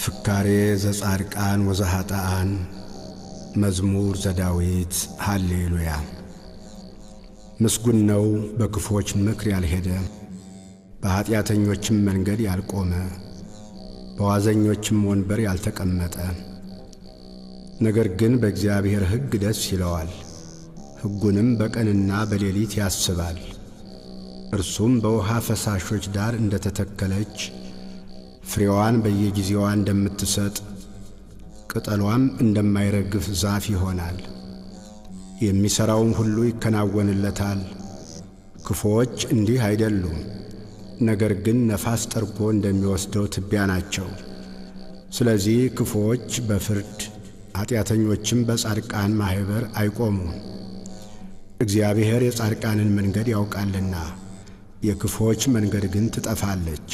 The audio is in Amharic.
ፍካሬ ዘጻድቃን ወዘኀጥኣን። መዝሙር ዘዳዊት። ሃሌሉያ። ምስጉን ነው በክፉዎች ምክር ያልሄደ፣ በኀጢአተኞችም መንገድ ያልቆመ፣ በዋዘኞችም ወንበር ያልተቀመጠ። ነገር ግን በእግዚአብሔር ሕግ ደስ ይለዋል፣ ሕጉንም በቀንና በሌሊት ያስባል። እርሱም በውሃ ፈሳሾች ዳር እንደ ተተከለች፣ ፍሬዋን በየጊዜዋ እንደምትሰጥ፣ ቅጠሏም እንደማይረግፍ ዛፍ ይሆናል። የሚሠራውም ሁሉ ይከናወንለታል። ክፉዎች እንዲህ አይደሉም፣ ነገር ግን ነፋስ ጠርጎ እንደሚወስደው ትቢያ ናቸው። ስለዚህ ክፉዎች በፍርድ ኀጢአተኞችም በጻድቃን ማኅበር አይቆሙም። እግዚአብሔር የጻድቃንን መንገድ ያውቃልና፣ የክፉዎች መንገድ ግን ትጠፋለች።